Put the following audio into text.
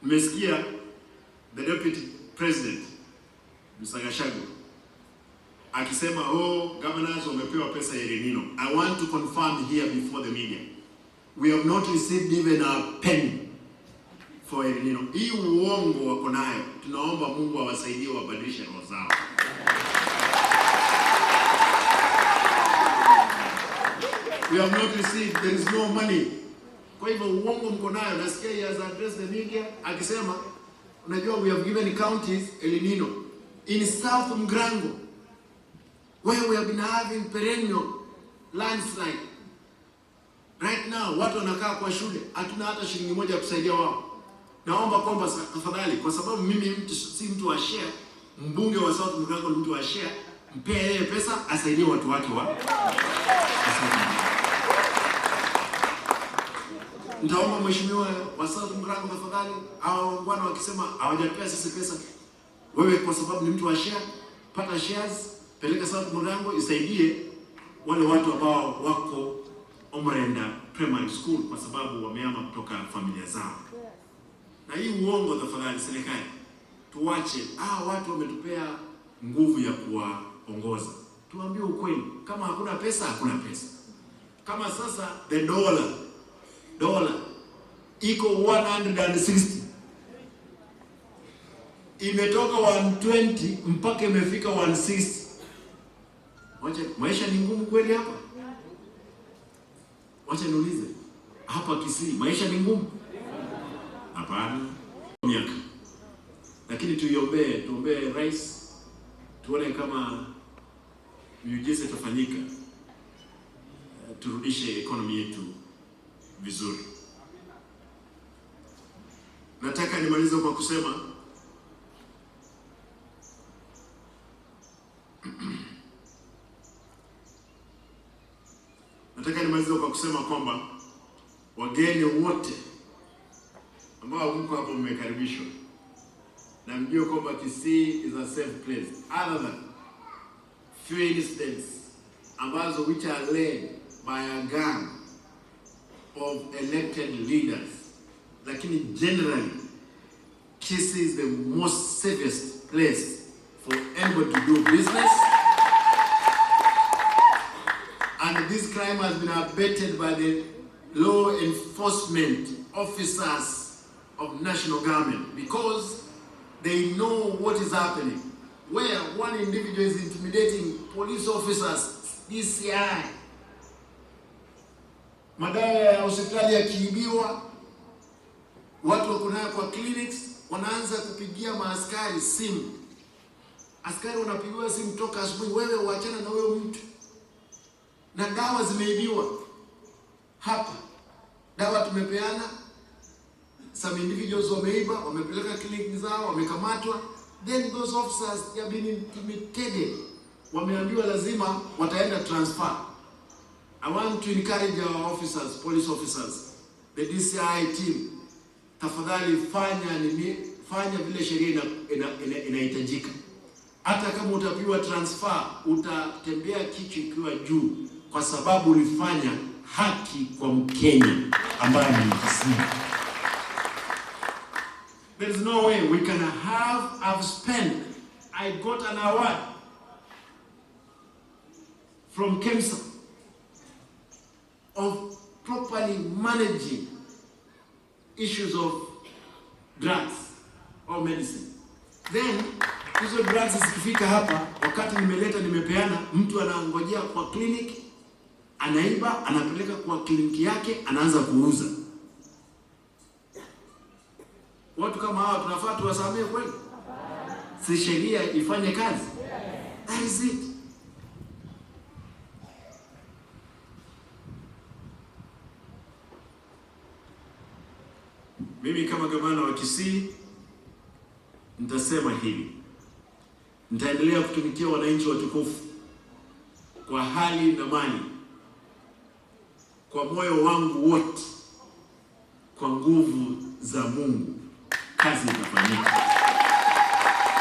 Nimesikia the deputy president, Mr. Gachagua, akisema, "Oh, governors wamepewa pesa ya El Nino." I want to confirm here before the media. We have not received even a penny for El Nino. Hii uongo wako nayo. Tunaomba Mungu awasaidie wabadilishe roho zao. We have not received, there is no money. Kwa hivyo uongo mko nayo, nasikia he has addressed the media akisema, unajua, we have given counties El Nino in South Mugrango where we have been having perennial landslide. Right now watu wanakaa kwa shule, hatuna hata shilingi moja ya kusaidia wao. Naomba kwamba tafadhali, kwa sababu mimi si mtu wa share, mbunge wa South Mugrango ni mtu wa share, mpee yeye pesa asaidie watu wake wa South Mugrango. Nitaomba mheshimiwa wa South Mugrango tafadhali, hao bwana wakisema hawajapea sisi pesa, wewe kwa sababu ni mtu wa share, pata shares, peleka South Mugrango isaidie wale watu ambao wako Omurenda Primary School kwa sababu wamehama kutoka familia zao. Na hii uongo tafadhali, serikali tuwache. Ah, watu wametupea nguvu ya kuwaongoza, tuambie ukweli. Kama hakuna pesa, hakuna pesa. Kama sasa the dollar iko 160, imetoka 120 mpaka imefika 160. Wacha, maisha ni ngumu kweli hapa? Wacha niulize hapa Kisii, maisha ni ngumu? Hapana, miaka. Lakini tuiombee, tuombee rais, tuone kama miujiza itafanyika, turudishe economy yetu vizuri. Nataka nimalize kwa kusema kwamba wageni wote ambao mko hapo mmekaribishwa na mjue kwamba Kisii is a safe place other than few incidents ambazo which are led by a gang of elected leaders, lakini generally Kisii is the most safest place for anybody to do business, and this crime has been abated by the law enforcement officers of national government because they know what is happening. Where one individual is intimidating police officers, DCI, madawa ya hospitali yakiibiwa, watu wako nayo kwa clinics, wanaanza kupigia maaskari simu. Askari wanapigiwa simu toka asubuhi, wewe uachana na huyo mtu, na dawa zimeibiwa hapa. Dawa tumepeana, some individuals wameiba, wamepeleka kliniki zao, wamekamatwa. Then those officers, they have been intimidated, wameambiwa lazima wataenda transfer. I want to encourage our officers, police officers, the DCI team, tafadhali fanya nini, fanya vile sheria inahitajika. Hata kama utapiwa transfer, utatembea kichwa ikiwa juu, kwa sababu ulifanya haki kwa Mkenya ambaye ni Mkisii. There is no way we can have spent. I got an award from KEMSA of properly managing issues of drugs or medicine. Then hizo drugs zikifika hapa, wakati nimeleta nimepeana, mtu anangojea kwa clinic, anaiba, anapeleka kwa kliniki yake, anaanza kuuza. Watu kama hawa tunafaa tuwasamehe kweli? Si sheria ifanye kazi? That is it. Mimi kama gavana wa Kisii nitasema hivi, nitaendelea kutumikia wananchi watukufu kwa hali na mali, kwa moyo wangu wote, kwa nguvu za Mungu, kazi itafanyika.